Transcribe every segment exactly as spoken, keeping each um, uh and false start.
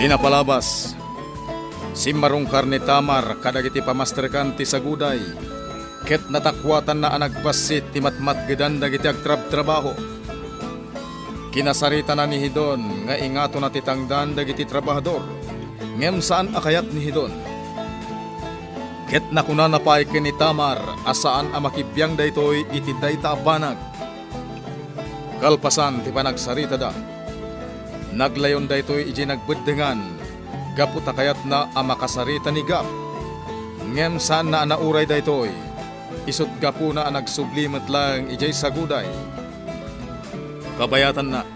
Ti napalabas, simmarungkar ni Tamar kadagiti pamasterkan ti saguday, ket natakuatanna a nagbassit ti matmatgedan dagiti agtrabtrabaho. Kinasaritana ni Hidon nga ingatona ti tangdan dagiti trabahador, ngem saan a kayat ni Hidon. Ket nakunana pay ken ni Tamar a saan a makibiang daytoy iti dayta a banag. Kalpasan ti panagsaritada, naglayon daytoy idiay nagbeddengan gapu ta kayatna a makasarita ni Gab. Ngem saanna a nauray daytoy, isut' gapuna a nagsubli met laeng idiay saguday. Kabayatanna,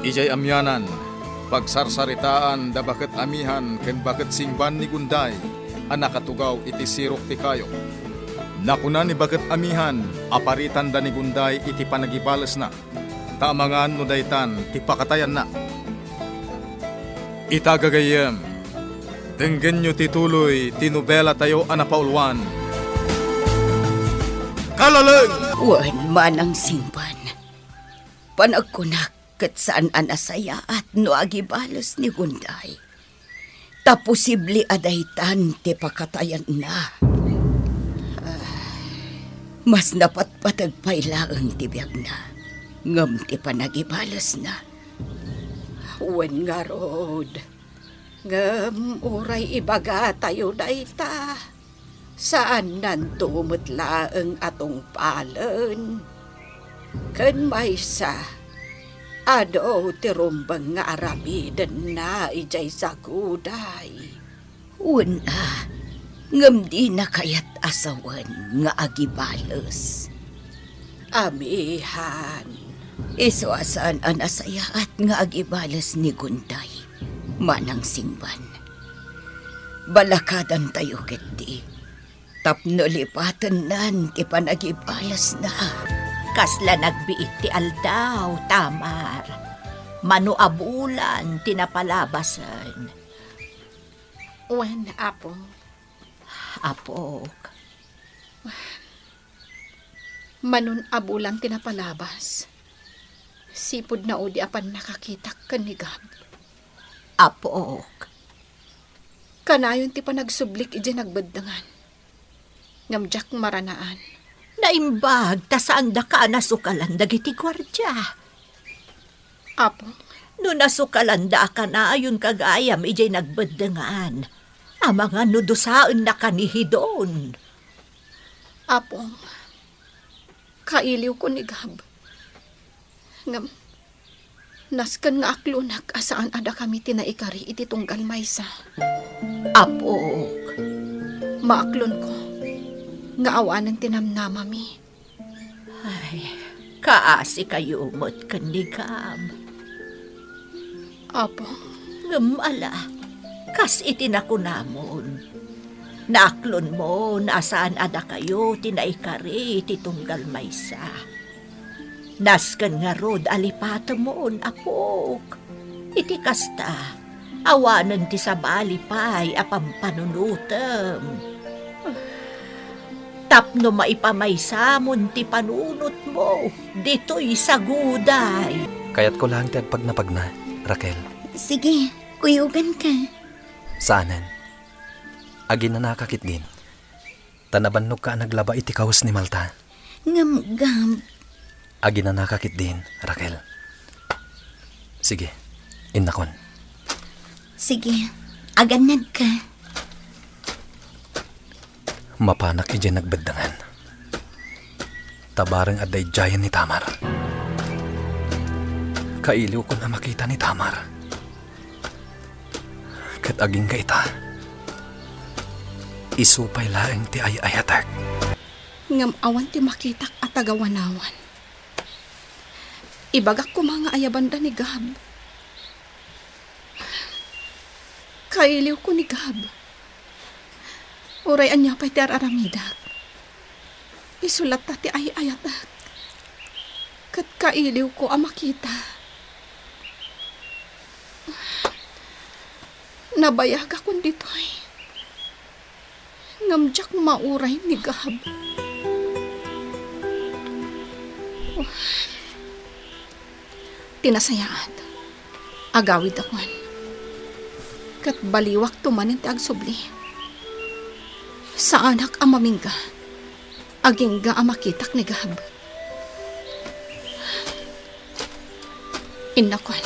idiay amianan, pagsarsaritaan da baket amihan ken baket singban ni Gunday a nakatugaw iti sirok ti kayo. Nakuna ni baket amihan a paritanda ni Gunday iti panagibalesna, ta amangan no daytan ti pakatayanna. Ita gagayyem, denggenyo ti tuloy ti nobelatayo a napauluan. Kalaleng! Wen, Manang Singban, panagkunak ket saan a nasayaat no agibales ni Gunday. Ta posible a daytan ti pakatayanna. Ah, mas napatpateg pay laeng ti biagna, ngem ti panagibalesna. Wen ngarud, ngem uray ibagatayo dayta, saannanto met laeng a tungpalen. Ken maysa, adu ti rumbeng nga aramidenna idiay saguday. Wen a, ngem dina kayat a sawen nga agibales. Amihan. Isu a saan a nasayaat nga agibales ni Gunday, Manang Singban. Balakadantayo ketdi tapno lipatennan ti panagibalesna. Kasla nagbiit ti aldaw, Tamar. Mano a bulan ti napalabasen. Wen, Apo. Apok. Manon a bulan ti napalabas. Sipud naudi a pannakakitak ken ni Gab. Apok. Kanayon ti panagsublik idiay nagbeddengan. Ngem diak maranaan. Naimbag ta saandaka a nasukalan dagiti guardia. Apo? No nasukalanda a kanayon gagayam idiay nagbeddengan, amangan no dusaennaka ni Hidon. Apo, kailiwko ni Gab. Ngem, nasken nga aklonek a saan a dakami ti naikari iti tunggal maysa. Apok. Maaklonko nga awanen ti namnamami. Ay, kaasikayo met ken ni Gab. Apo. Ngem ala, kas iti nakunamon, naaklonmon a saan a dakayo ti naikari ti tunggal maysa. Nasken ngarud a lipatemon, apok. Iti kasta, awanen ti sabali pay a pampanunotem. Tapno maipamaysamon ti panunotmo ditoy saguday. Kayatko laeng ti agpagnapagna, Raquel. Sige, kuyoganka. Saanen. Aginanaka ketdin. Ta nabannogka a naglaba iti kawes ni Malta. Ngem, Gab. Aginanaka ketdin, Raquel. Sige, innakon. Sige, agannadka. Mapanak idiay nagbeddengan. Ta bareng adda idiayen ni Tamar. Kailiwkon a makita ni Tamar. Ket agingga ita, isu pay laeng ti ay-ayatek. Ngem awan ti makitak a tagawanawan. Ibagak koma nga ayabanda ni Gab. Kailiwko ni Gab. Uray ania pay ti ar-aramidak, isu latta ti ay-ayatek. Ket kailiwko a makita. Nabayagakon ditoy. Ngem diak mauray ni Gab. Ti nasayaat, agawidakon. Ket baliwakto manen ti agsubli. Saanak a mamingga agingga a makitak ni Gab. Innakon.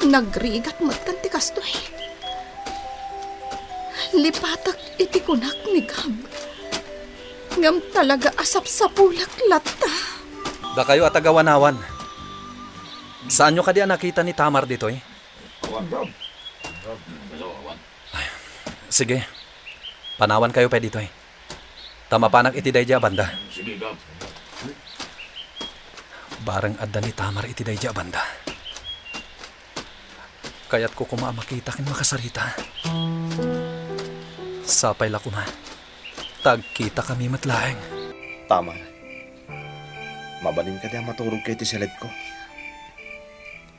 Nagrigat metten ti kastoy. Lipatek iti kunak ni Gab. Ngem talaga a sapsapulek latta. Dakayo a taga-Wanawan. Saanyo kadi a nakita ni Tamar ditoy? Awan. Awan. Awan. Ay, sige. Panawankayo pay ditoy. Ta mapanak iti daydi a banda. Sige, Gab. Bareng adda ni Tamar iti daydi a banda. Kayatko koma a makita ken makasarita. Sapay la koma ta agkitakami met laeng. Tamar, mabalin kadi a maturogka iti siledko?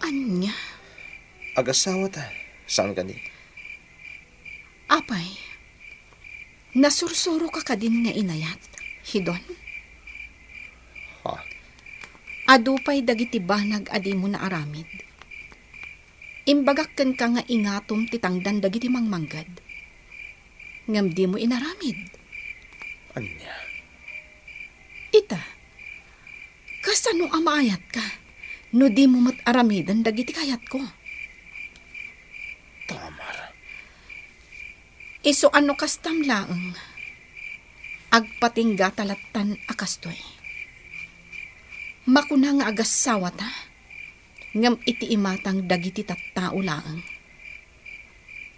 Ania? Agasawata, saan kadi? Apay, nasursuroka kadin nga inayat, Hidon? Ha? Adu pay dagiti banag a dimo naaramid. Imbagak kenka nga ingatom ti tangdan dagiti mangmangged. Ngem dimo inaramid. Ania? Ita, kasano a maayatka no dimo met aramiden dagiti kayatko? Tamar. Isu a no kastam laeng, agpatinggata lattan a kastoy. Makuna nga agasawata, ngem iti imatang dagiti tattao laeng.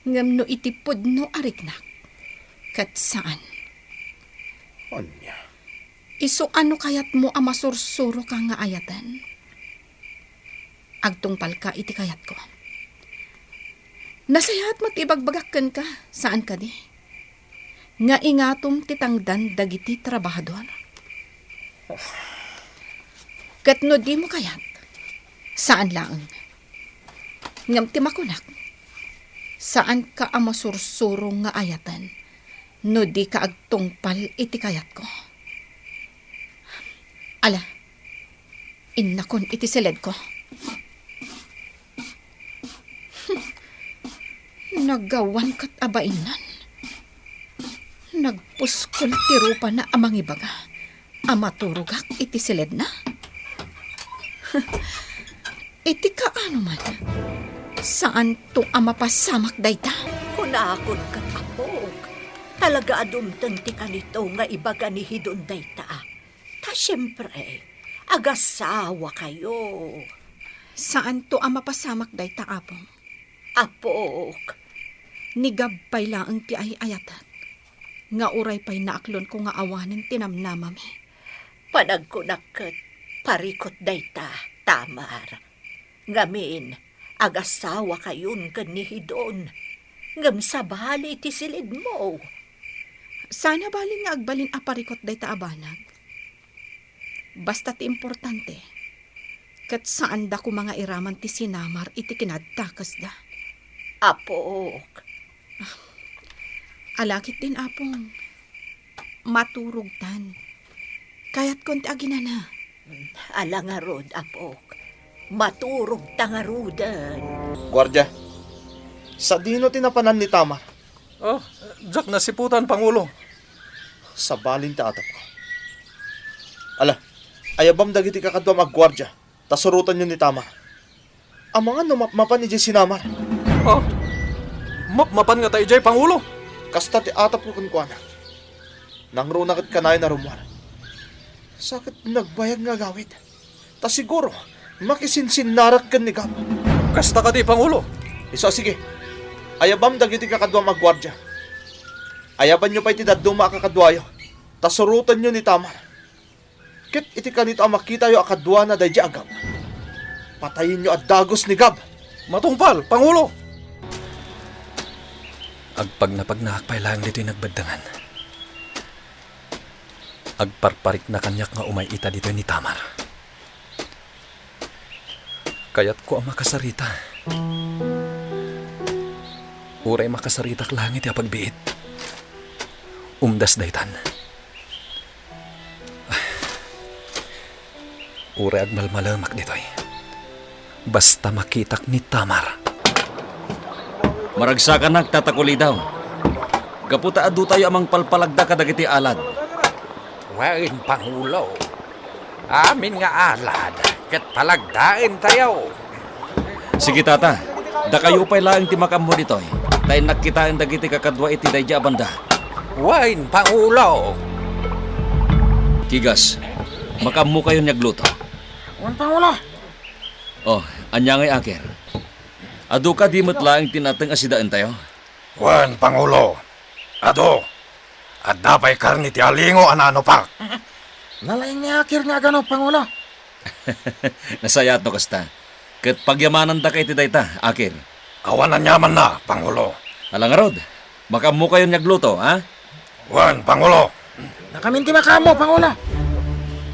Ngem no iti pudno a riknak, ket saan. Ania? Isu a no kayatmo a masursuroka nga ayaten, agtungpalka iti kayatko. Nasayaat met ti ibagbagak kenka, saan kadi? Nga ingatom ti tangdan dagiti trabahador. Ket no dimo kayat, saan laeng. Ngem ti makunak, saanka a masursuro nga ayaten no dika agtungpal iti kayatko. Ala, innakon iti siledko. Nagawan ket a bainnan. Nagpuskol ti rupana a mangibaga a maturogak iti siledna. Iti kaano man, saanto a mapasamak dayta. Kunakon ket, apok, talaga a dumteng ti kanito nga ibaga ni Hidon dayta. Ta siempre, agasawakayo. Saanto a mapasamak dayta, Apong. Apok. Ni Gab pay laeng ti ay-ayatek, nga uray pay naaklonko nga awanen ti namnamami. Panagkunak ket, parikut dayta, Tamar. Ngamin, agasawakayon ken ni Hidon, ngem sabali ti silidmo. Saan a bali nga agbalin a parikut dayta a banag. Basta ti importante, ket saanda koma nga iraman ti sinamar iti kinadakesda. Apok. Ala ketdin, Apong. Maturogtan. Kayatkon ti aginana. Ala ngarud, apok. Maturogta ngaruden. Guardia, sadino ti napanan ni Tamar? Ah, diak nasiputan, Pangulo. Sabalin ti atapko. Ala, ayabam dagiti kakaduam a guardia, ta surotenyo ni Tamar. Amangan no mapmapan idiay sinamar. Ah, mapmapan ngata idiay, Pangulo? Kasta ti atapko kenkuana. Nangruna ket kanayon a rummuar. Sa ket nagbayag nga agawid. Ta siguro, makisinsinnarak ken ni Gab. Kasta kadi, Pangulo? Isu a, sige. Ayabam dagiti kakaduam a guardia. Ayabanyo pay ti dadduma a kakaduayo, ta surotenyo ni Tamar. Ket iti kanito a makitayo a kaduana daydi a Gab, patayenyo a dagus ni Gab. Matungpal, Pangulo! Agpagnapagnaak pay laeng ditoy nagbeddengan. Agparparikna kaniak nga umay ita ditoy ni Tamar. Kayatko a makasarita. Uray makasaritak laeng iti apagbiit. Umdas daytan. Uray agmalmalemak ditoy. Basta makitak ni Tamar. Maragsakanak, Tata Kulidaw. Gapu ta adu tayo a mangpalpalagda kadagiti alad. Wen, Pangulo. Amin nga alad, ket palagdaentayo. Sige, Tata. Dakayo pay laeng ti makaammo ditoy. Ta innak kitaen dagiti kakadua iti daydiay a banda. Wen, Pangulo. Kigas, makaammokayon nga agluto. Wen, Pangulo. Oh, ania ngay, Akir? Adu kadi met laeng ti nateng a sidaentayo? Wen, Pangulo. Adu. Adda pay karne ti alingo a naanupak. Nalaing ni Akir nga agano, Pangulo. Nasayaat no kasta. Ket pagyamanandaka iti dayta, Akir. Awan aniamanna, Pangulo. Ala ngarud, makaammokayon nga agluto, ha? Wen, Pangulo. Nakamin ti makaammo, Pangulo.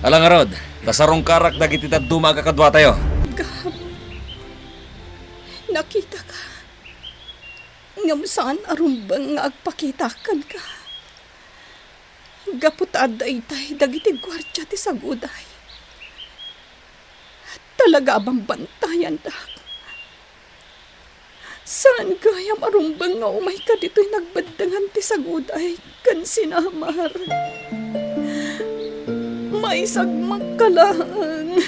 Ala ngarud, ta sarungkarak dagiti dadduma a kakaduatayo. Gab, nakitaka. Ngem saan a rumbeng nga agpakita kenka. Gapu ta adda itay dagiti guardia ti saguday. Talaga a bambantayandak. Saan gayam a rumbeng nga umayka ditoy nagbeddengan ti saguday ken sinamar. Maisagmakka laeng.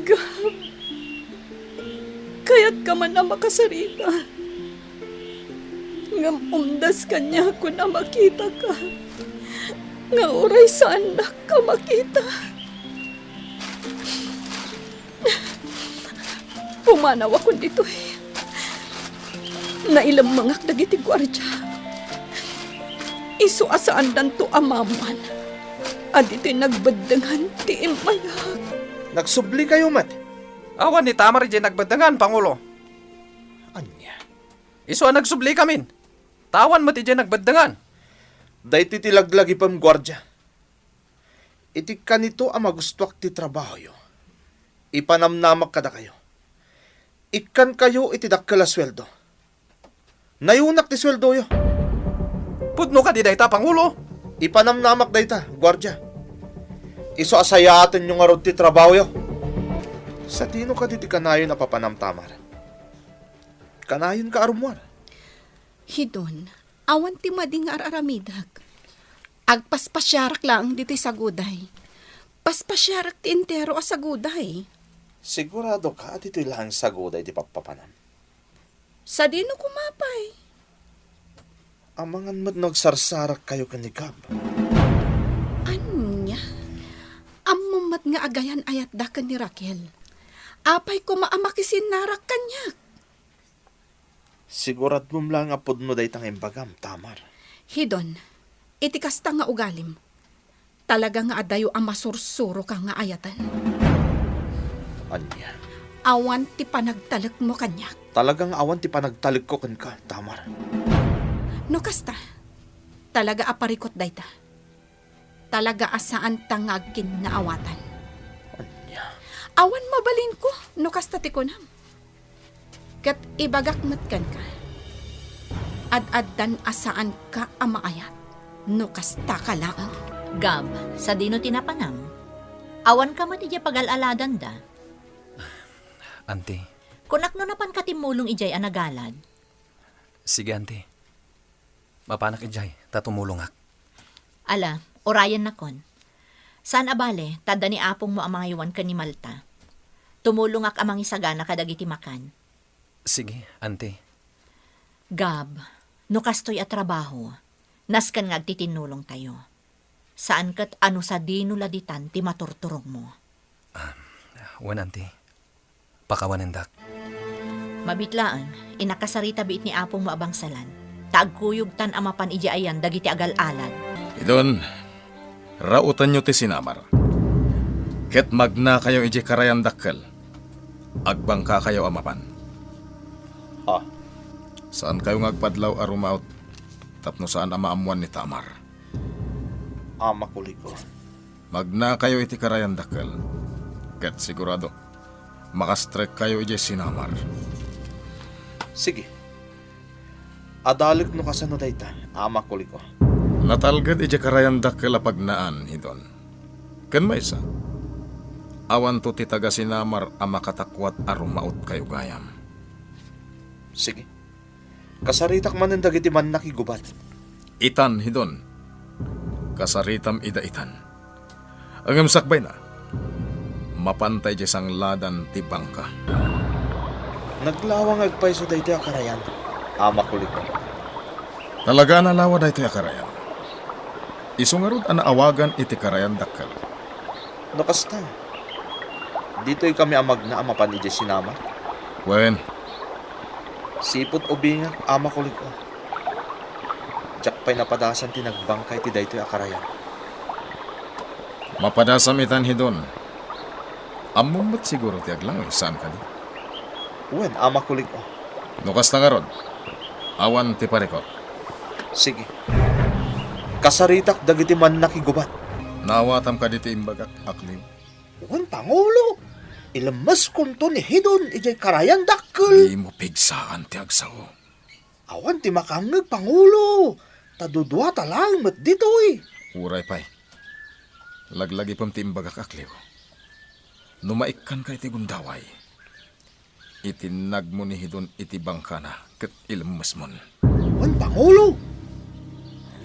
Gab, kayatka man a makasarita. Ngem umdas kaniakon a makitaka nga uray saannak a makita. Pumanawakon ditoy. Nailemmengak dagiti guardia. Isu a saandanto a maammuan a ditoy nagbeddengan ti immayak. Nagsublikayo met? Awan ni Tamar idiay nagbeddengan, Pangulo. Ania? Isu a nagsublikamin. Ta awan met idiay nagbeddengan. Daytoy ti laglagipem, guardia. Iti kanito a magustoak ti trabahoyo, ipanamnamak kadakayo. Ikkankayo iti dakkel a sueldo. Nayunak ti sueldoyo. Pudno kadi dayta, Pangulo? Ipanamnamak dayta, guardia. Isu a sayaatenyo ngarud ti trabahoyo. Sadino kadi ti kanayon a papanam, Tamar? Kanayonka a rummuar. Hidon, awan ti madi nga ar-aramidek. Agpaspasiarak laeng ditoy saguday. Paspasiarak ti entero a saguday. Siguradoka a ditoy laeng saguday ti pappapanam? Sadino koma pay? Amangan met no agsarsarakkayo ken ni Gab. Ania? Ammom met nga agayan-ayatda ken ni Raquel. Apay koma a makisinnarak kaniak? Siguradmom laeng a pudno dayta nga imbagam, Tamar. Hidon, iti kasta nga ugalim, talaga nga adayo a masursuroka nga ayaten. Ania? Awan ti panagtalekmo kaniak. Talaga nga awan ti panagtalekko kenka, Tamar. No kasta, talaga a parikut dayta. Talaga a saanta nga agkinnaawatan. Ania? Awan mabalinko no kasta ti kunam. Ket ibagak met kenka, ad-addan a saanka a maayat no kastaka laeng. Gab, sadino ti napanam? Awanka met idiay pagal-aladanda. Anti. Kunak no napanka timmulong idiay a nagalad. Sige, Anti. Mapanak idiay, ta tumulongak. Ala, urayennakon. Saan a bale, ta adda ni apongmo a mangaywan ken ni Malta. Tumulongak a mangisagana kadagiti makan. Sige, Anti. Gab, no kastoy a trabaho, nasken nga agtitinnulongtayo. Saan ket a no sadino la ditan ti maturturongmo. Ah, wen, Anti. Pakawanendak. Mabiit laeng, innak kasarita biit ni apongmo a bangsalan, ta agkuyogtan a mapan idiay ayan dagiti agal-alad. Idon, raotenyo ti sinamar. Ket magnakayo idiay karayan dakkel. Agbangkakayo a mapan. Ah. Saankayo nga agpadlaw a rumaot tapno saan a maammoan ni Tamar. Ama Kuliko. Magnakayo iti karayan dakkel, ket sigurado, makastrekkayo idiay sinamar. Sige. Adalek no kasano dayta, Ama Kuliko. Natalged idiay karayan dakkel a pagnaan, Hidon. Ken maysa, Awanto ti taga-Sinamar a makatakuat a rumaot kay ugayam. Sige. Kasaritak manen dagiti mannakigubat. Itan, Hidon. Kasaritam ida itan. Ngem sakbayna, mapanta idiay sangladan ti bangka. Naglawangag payso daytoy a karayan, Ama Kuliko. Talaga a nalawa daytoy a karayan. Isu ngarud a naawagan iti karayan dakkel. No kasta, ditoy kami a magna a mapan idiay Sinamar? Wen. Sipud ubingak, Ama Kuliko. Diak pay napadasan ti nagbangka iti daytoy a karayan. Mapadasam itan, Hidon. Ammom met siguro ti aglangoy, saan kadi? Wen, Ama Kuliko. No kasta ngarud, awan ti parikut. Sige. Kasaritak dagiti mannakigubat. Naawatam kadi ti imbagak, Akliw? Wen, Pangulo. Ilemmeskonto ni Hidon idiay karayan dakkel. Dimo pigsaan ti agsao. Awan ti makangngeg, Pangulo, ta duduata laeng met ditoy. Uray pay. Laglagipem ti imbagak, Akliw. No maikkanka iti gundaway, itinnagmo ni Hidon iti bangkana ket ilemmesmon. Wen, Pangulo.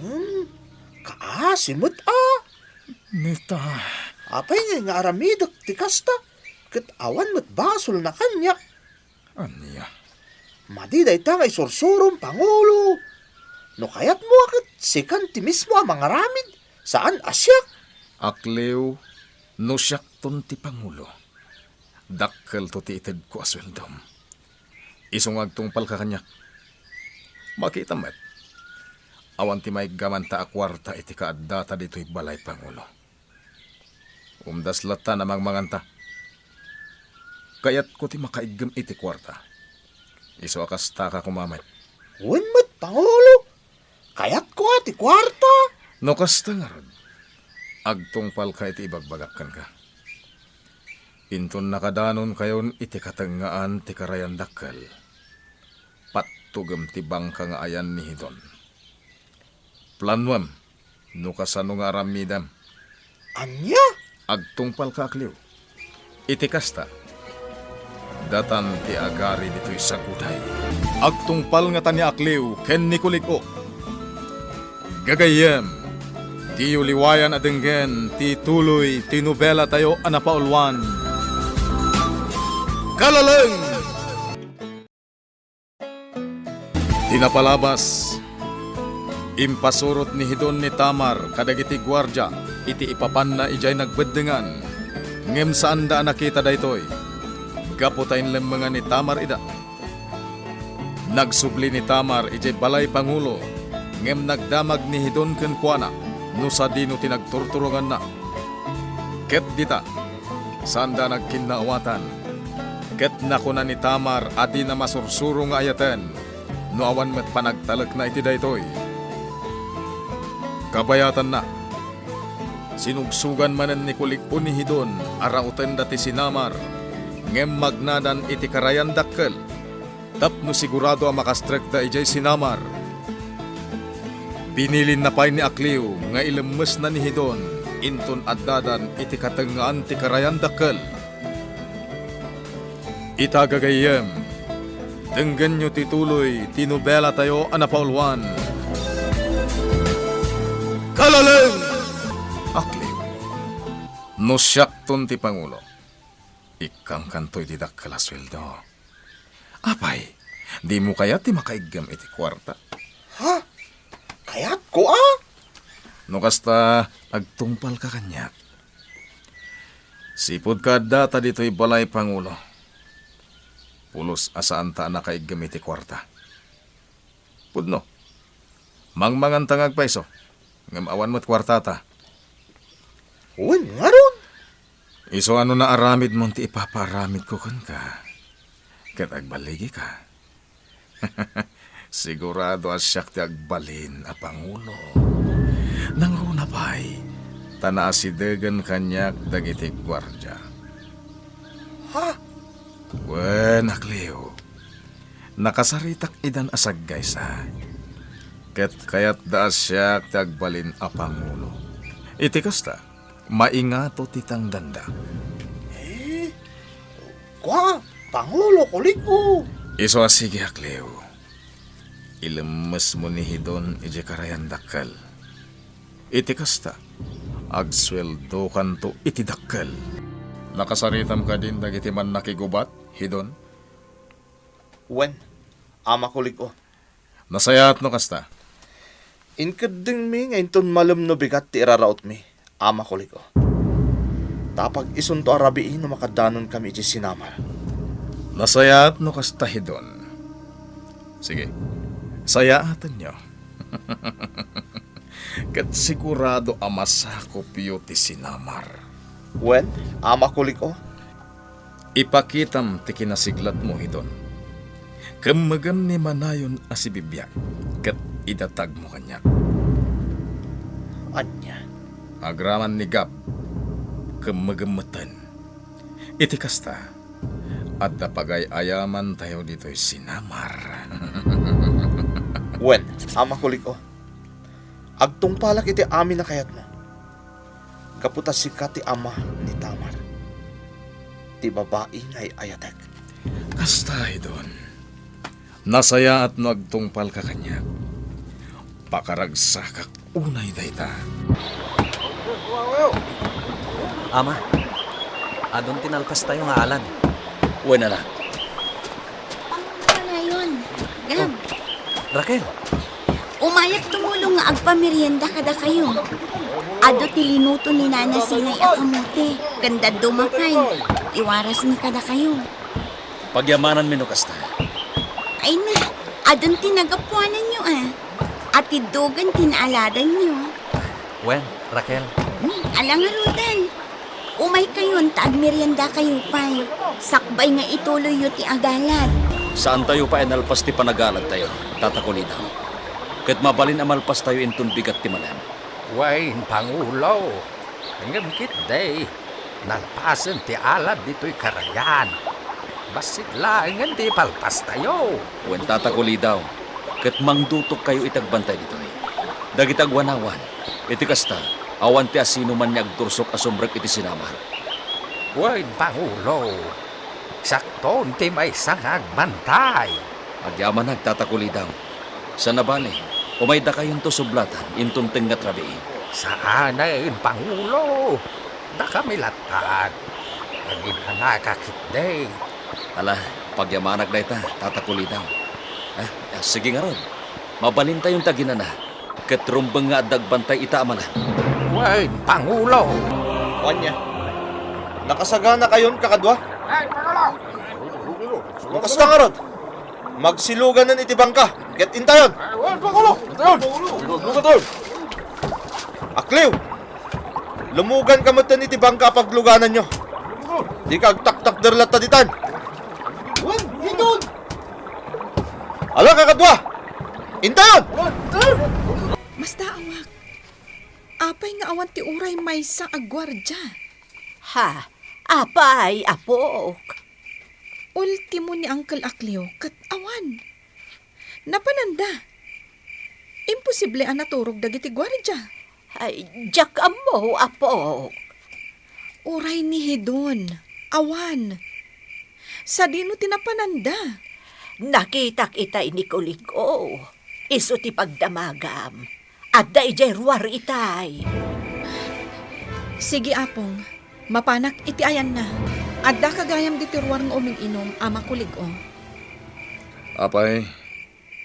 Hmm, kaasi met a. Nita. Apay ngay nga aramidek ti kasta, ket awan met basolna kaniak? Ania? Madi dayta nga isursurom, Pangulo. No kayatmo a ket sikan ti mismo a mangaramid, saan a siak. Akliw, no siakton ti Pangulo, dakkelto ti itedko a sueldom. Isu nga agtungpalka kaniak. Makitam met, awan ti maiggamanta a kuarta iti kaaddata ditoy balay, Pangulo. Umdas latta a mangmanganta. Kayatko ti makaiggem iti kuarta. Isu a kastaka koma met. Wen met, Pangulo. Kayatko a ti kuarta. No kasta ngarud, agtungpalka iti ibagbagak kenka. Inton nakadanonkayon iti katengngaan ti karayan dakkel, pattugem ti bangka nga ayan ni Hidon. Planuem no kasano nga aramidem. Ania? Agtungpalka, Akliw. Iti kasta, datan ti agari ditoy saguday. Agtungpal ngata ni Akliw ken ni Kulig-o. Gagayyem, diyo liwayan a denggen ti tuloy ti nobelatayo a napauluan, Kalaleng! Ti napalabas, impasurot ni Hidon ni Tamar kadagiti guardia iti ipapanna idiay nagbeddengan, ngem saanda a nakita daytoy, gapu ta inlemmengan ni Tamar ida. Nagsubli ni Tamar idiay balay pangulo, ngem nagdamag ni Hidon kenkuana no sadino ti nagturturonganna. Ket dita, saanda nagkinnaawatan, ket nakuna ni Tamar a dina masursuro nga ayaten no awan met panagtalekna iti daytoy. Kabayatanna, sinugsogan manen ni Kulig-o ni Hidon a rautenda ti sinamar, ngem magnadan iti karayan dakkel tapno sigurado a makastrekda idiay sinamar. Binilinna pay ni Akliw nga ilemmesna ni Hidon inton addadan iti katengngaan ti karayan dakkel. Ita, gagayyem, denggenyo ti tuloy ti nobelatayo a napauluan, Kalaleng! Akliw, no siakton ti pangulo, ikkangkanto iti dakkel a sueldo. Apay, dimo kayat ti makaiggem iti kuarta? Ha? Kayatko a? No kasta, agtungpalka kaniak. Sipud kaaddata ditoy balay pangulo, pulos a saanta a nakaiggem iti kuarta. Pudno, mangmanganta nga agpayso, ngem awan met kuartata. Wen ngarud? Isu a no naaramidmon ti ipapaaramidko kenka, ket agbaligika. Sigurado a siak ti agbalin a pangulo. Nangruna pay, ta naasidegen kaniak dagiti guardia. Ha? Wen, Akliw, nakasaritak idan a saggaysa, ket kayatda a siak ti agbalin a pangulo. Iti kasta, maingato ti tangdanda. Ah, Pangulo, kulik-o. Isu a sige, Akleo. Ilemmesmo ni Hidon idiay karayan dakkel. Iti kasta, agsueldokanto iti dakkel. Nakasaritam kadin dagiti mannakigubat, Hidon? Wen, Ama, kulik-o. Nasayaat no kasta. Inkeddengmi nga inton malem no bigat ti irarautmi, Ama, kulik-o. Ta pag-isunto a rabii no makadanonkami iti sinamar. Nasayaat no kasta, Hidon. Sige, sayaatenyo. Ket sigurado a masakopyo ti sinamar. Wen, Ama, kulik-o. Ipakitam ti kinasiglatmo, Hidon. Kemmegem ni manayon a sibibiag, ket idatagmo kaniak. Ania? Agraman ni Gab, kemmegem metten. Iti kasta, adda pagay-ayamantayo ditoy sinamar. Wen, Ama, kulik-o. Agtungpalak iti amin a kayatmo. Gapu ta sika ti ama ni Tamar, ti babai nga ay-ayatek. Kasta, Hidon. Nasayaat no agtungpalka kaniak. Pakaragsakak unay dayta. Ama, adun ti nalpastayo nga alad. Wen, anak. Pangulayon, Gab. Oh, Raquel. Umayak tumulong nga agpamerienda kadakayo. Adu ti linuto ni Nana Sinay a kamote, ken dadduma pay, iwarasmi kadakayo. Pagyamananmi no kasta. Ay na, adun ti nagapuananyo a. Ati dugan ti naaladanyo. Wen, Raquel. Hmm, ala ngaruden. Umaykayon ta agmeriendakayo pay. Sakbay nga ituloyyo ti agalad. Saantayo pay a nalpas ti panagaladtayo, Tata Kulidaw. Ket mabalin a malpastayo inton bigat ti malem. Wen, Pangulo. Ngem ketdi, nalpasen ti alad ditoy karayan. Bassit laengen ti ipalpastayo. Wen, Tata Kulidaw, ket mangdutokkayo iti agbantay ditoy. Dagiti aguanawan, iti kasta, awan ti asinoman nga agtursok a sumrek iti sinamar. Wen, Pangulo, sakton ti maysa nga agbantay. Agyamanak, Tata Kulidaw. Saan a bale, umaydakayonto sublatan inton tengnga ti rabii. Saanen, Pangulo. Dakami latta. Aginanaka ketdi. Ala, pagyamanak dayta, Tata Kulidaw. Ah, ah, sige ngarud. Mabalintayon ti aginana. Ket rumbeng nga adda agbantay ita a malem. Wen, Pangulo. Ania? Nakasaganakayon, kakadua? No kasta ngarud, magsiluganen iti bangka, ket intayon. Ay, wen, Pangulo! Intayon! Intayon! Akliw! Lumuganka metten iti bangka a paglugananyo. Dika agtaktakder latta ditan. Wen, intayon! Ala, kakadua! Intayon! Wen, intayon! Masdaawak. Apay nga awan ti uray maysa a guardia? Ha? Apay, apok? Ultimo ni Uncle Akleo ket awan. Napananda. Imposible a naturog dagiti guardia. Ay, diak ammo, apok. Uray ni Hidon, awan. Sadino ti napananda? Nakitak itay ni Kuliko. Isu ti pagdamagam. Adda idiay ruar itay. Sige, Apong. Mapanak iti ayanna. Addaka gayam ditoy ruar nga uming-inum, Ama Kulig-o. Apay,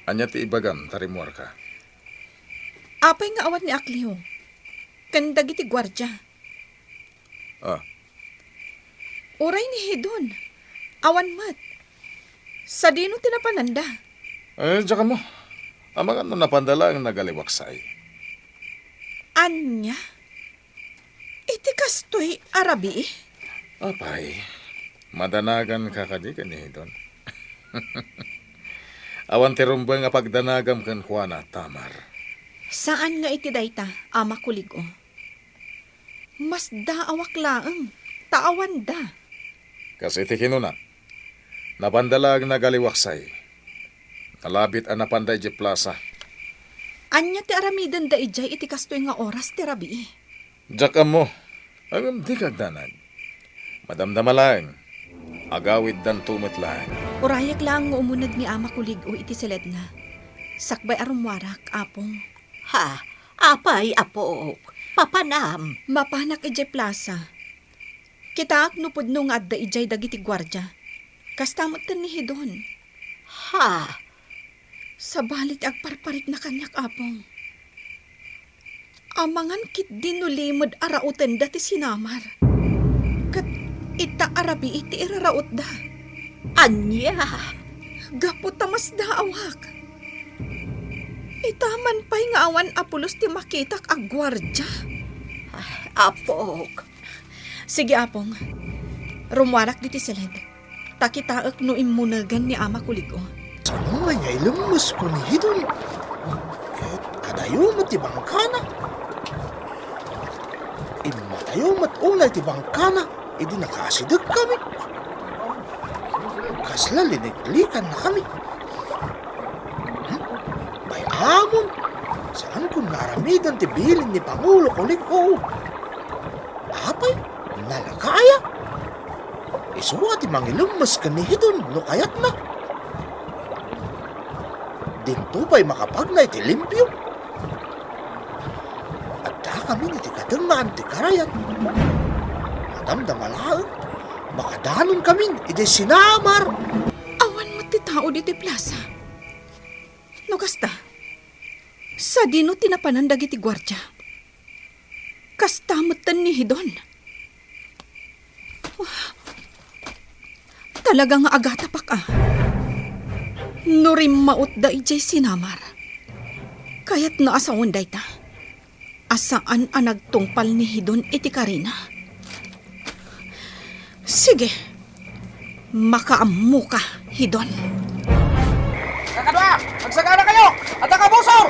ania ti ibagam ta rimmuarka? Apay nga awan ni Akleo ken dagiti guardia? Ah. Uray ni Hidon, awan met. Sadino ti napananda? Eh, diak ammo. Amangan no napanda laeng nagaliwaksay. Ania? Iti kastoy a rabii? Apay, madanaganka kadi ken ni Hidon? Awan ti rumbeng a pagdanagam kenkuana, Tamar. Saan nga iti dayta, Ama Kulig-o. Masdaawak laeng ta awanda. Kas iti kinuna, napanda laeng nagaliwaksay. Nalabit a napanda idiay plasa. Ania ti aramidenda idiay iti kastoy nga oras ti rabii? Diak ammo. Ngem dika agdanag. Madamdama laeng. Agawiddanto met laeng. Urayek laeng nga umuneg ni Ama Kulig-o iti siledna. Sakbay a rummuarak, Apong. Ha? Apay, Apok? Papanam? Mapanak idiay plasa. Kitaak no pudno nga adda idiay dagiti guardia. Kasta met ken ni Hidon. Ha? Sabali ti agparparikna kaniak, Apong. Amangan ketdi no limed a rautenda ti sinamar. Ket ita a rabii ti irarautda. Ania? Gapu ta masdaawak. Ita man pay nga awan a pulos ti makitak a guardia. Ay, Apok. Sige, Apong. Rummuarak ditoy siled. Ta kitaek no immunegan ni Ama Kulig-o. Saan nga ilemmesko ni Hidon? Ket adayo met ti bangkana. Immatayo met unay ti bangkana idi nakaasidegkami. Kasla liniklikankami. Hmm? Bay-amon, saankon nga aramiden ti bilin ni Pangulo Kulig-o. Apay, nalaka aya? Isu a ti mangilemmes ken ni Hidon no kayatna. Dinto pay makapagna iti limpio. Addakamin iti katengngaan ti karayan. Madamdama laeng, makadanonkamin idiay sinamar. Awan met ti tao ditoy plasa. No kasta, sadino ti napanan dagiti guardia? Kasta metten ni Hidon. Talaga nga agatapak a. No rimmautda idiay sinamar, kayatna a sawen dayta a saan a nagtungpal ni Hidon iti karina. Sige. Makaammoka, Hidon. Kakadua, agsagana kayo! Adda kabusor!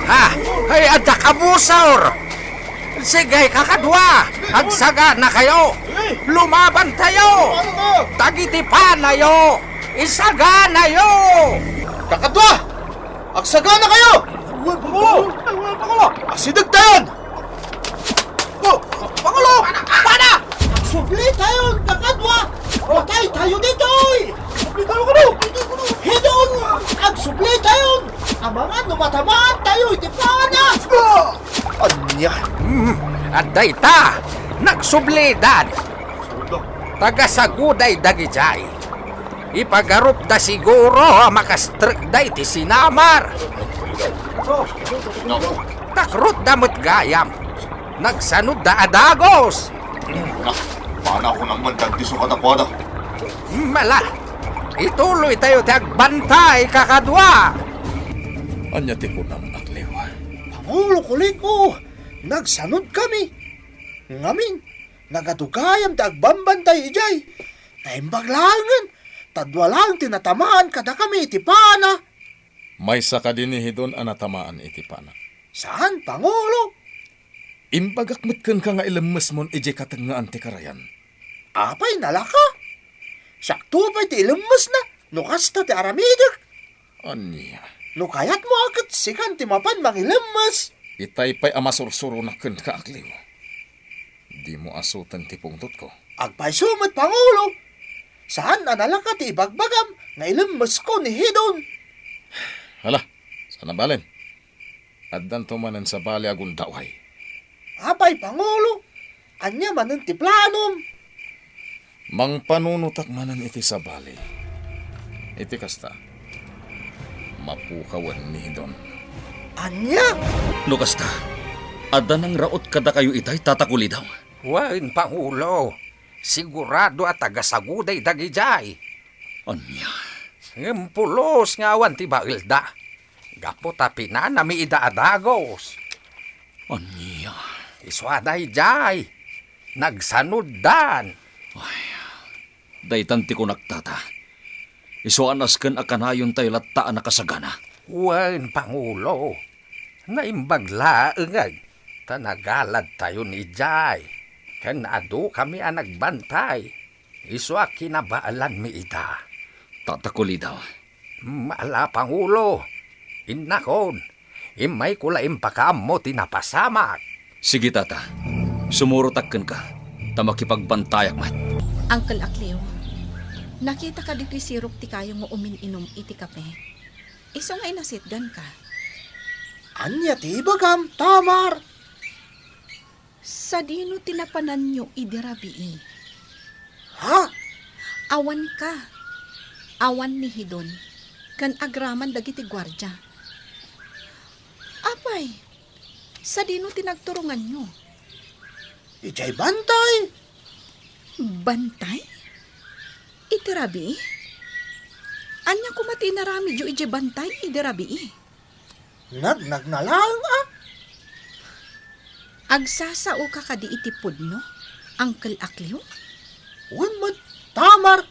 Ha? Ay, adda kabusor! Sige, kakadua, agsagana kayo! Lumaban tayo! Dagiti panayo, isaganayo! Kakadua, agsagana kayo! Pangulo! Pangulo! Asideg tayon! Oh, Pangulo! Pana! Agsubli tayon, kakadua! Patay tayo ditoy! Subli tayo kano! Hidon! Agsubli tayon! Amangan no matamaan tayo iti pana! Ania? Hmm, adda ita! Nagsublidan! Taga-Saguday dagidiay. Ipagarupda siguro a makastrekda iti sinamar. Takrotda met gayam. Nagsanodda a dagus. Na, paano ako nang mandagdiso kadakuada? Mala, ituloy tayo ti agbantay, kakadua. Ania ti kunam, Akliw? Pangulo Kuliko, nagsanod kami. Ngamin, nagadu gayam ti agbambantay idiay. Naimbag laengen, ta dua laeng ti natamaan kadakami iti pana. Maysa kadi ni Hidon a natamaan iti pana? Saan, Pangulo. Imbagak met kenka nga ilemmesmon idiay katengngaan ti karayan. Apay, nalaka? Siakto pay ti ilemmesna, no kasta ti aramidek. Ania? No kayatmo a ket sikan ti mapan mangilemmes. Itay pay a masursuronak kenka, Akliw. Dimo asuten ti pungtotko. Agpayso met, Pangulo. Saan a nalaka ti ibagbagam nga ilemmesko ni Hidon. Hala, saan a balen. Addanto manen sabali a gundaway. Apay, Pangulo, ania manen ti planom? Mangpanunotak manen iti sabali. Iti kasta, mapukawen ni Hidon. Ania? No kasta, adda nangraot kadakayo itay, Tata Kulidaw? Wen, Pangulo, sigurado a taga-Saguday dagidiay. Ania? Ngem pulos nga awan ti baelda, gapu ta pinanami ida a dagus. Ania? Isu a daydiay, nagsanuddan. Ay, daytan ti kunak, Tata. Isu a nasken a kanayontayo latta a nakasagana. Wen, Pangulo, naimbag laengen ta nagaladtayon idiay, ken adukami a nagbantay. Isu a kinabaelanmi ida. Tata Kulidaw. Ala, Pangulo, innakon, immayko la impakaammo ti napasamak. Sige, Tata. Sumurotak kenka, ta makipagbantayak met. Uncle Akliw, Nakitaka ditoy sirok ti kayo nga umin-inum iti kape. Isu nga inasitganka. Ania ti ibagam, Tamar? Sadino ti napananyo idi rabii? Ha? Awanka, awan ni Hidon, ken agraman dagiti guardia. Apay, sadino ti nagturonganyo? Idiay bantay. Bantay? Iti rabii? Ania koma ti inaramidyo idiay bantay idi rabii? Nagnagna laeng a. Agsasaoka kadi iti pudno, Uncle Aklio? Wen met, Tamar.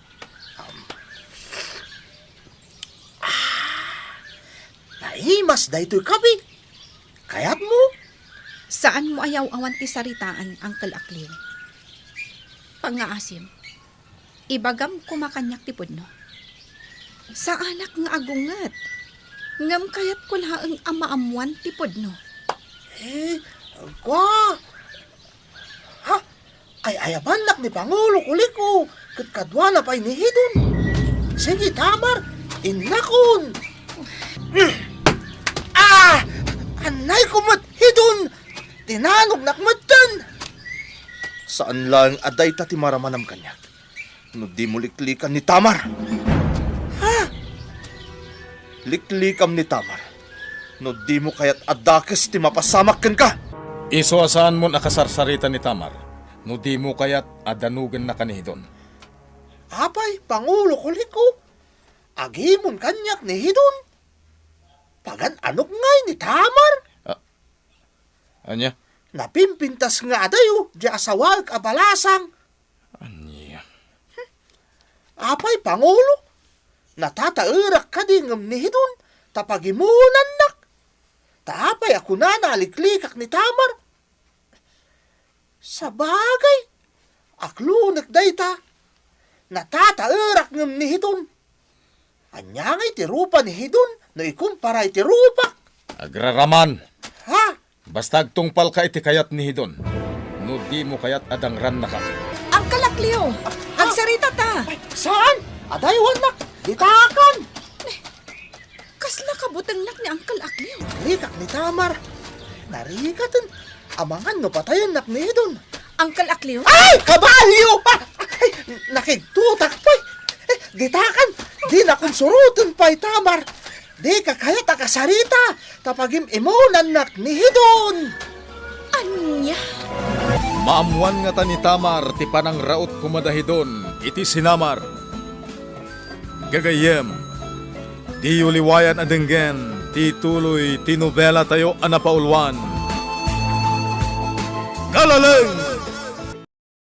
Um, ah, naimas daytoy kape. Kayatmo? Saanmo a yaw-awan ti saritaan, Uncle Aklio. Pangngaasim, ibagam koma kaniak ti pudno. Saanak nga agunget, ngem kayatko laeng a maammuan ti pudno. Eh, kua. Ha? Ay-ayabannak ni Pangulo Kuliko ket kaduana pay ni Hidon. Sige, Tamar, innakon. Ah! Annayko met, Hidon! Tinanognak metten! Saan laeng a dayta ti maramanam kaniak no dimo liklikan ni Tamar. Ha? Liklikam ni Tamar no dimo kayat a dakes ti mapasamak kenka. Isu a saanmon a kasarsarita ni Tamar no dimo kayat a danogennaka ni Hidon. Apay, Pangulo Kuliko, agimon kaniak ni Hidon? Pagan-anok ngay ni Tamar? Ah, ania? Napimpintas nga adayo di asawaek a balasang. Ania? Apay, Pangulo? Natataerak kadi ngem ni Hidon ta pagimonannak? Ta apay a kunana a liklikak ni Tamar? Sabagay, aklonek dayta. Natataerak ngem ni Hidon. Ania ngay ti rupa ni Hidon no ikumpara iti rupak? Agraraman. Ha? Basta agtungpalka iti kayat ni Hidon. No dimo kayat a dangrannaka. Uncle Aklio, agsarita ta. Ay, saan? Adaywannak. Ditakan. Kasla kabutengnak ni Uncle Aklio. Likak ni Tamar. Narikaten. Amangan no patayennak ni Hidon. Uncle Aklio? Ay! Kabalyo! Ah! Ay! Nakigtutak pay. Eh, ditakan. Dinakon suroten pay, Tamar. Dika kayat a kasarita ta pagim-imonannak ni Hidon. Ania? Maammuan ngata ni Tamar ti panangraut koma da Hidon iti sinamar. Gagayyem, diyo liwayan a denggen ti tuloy ti nobelatayo a napauluan, Kalaleng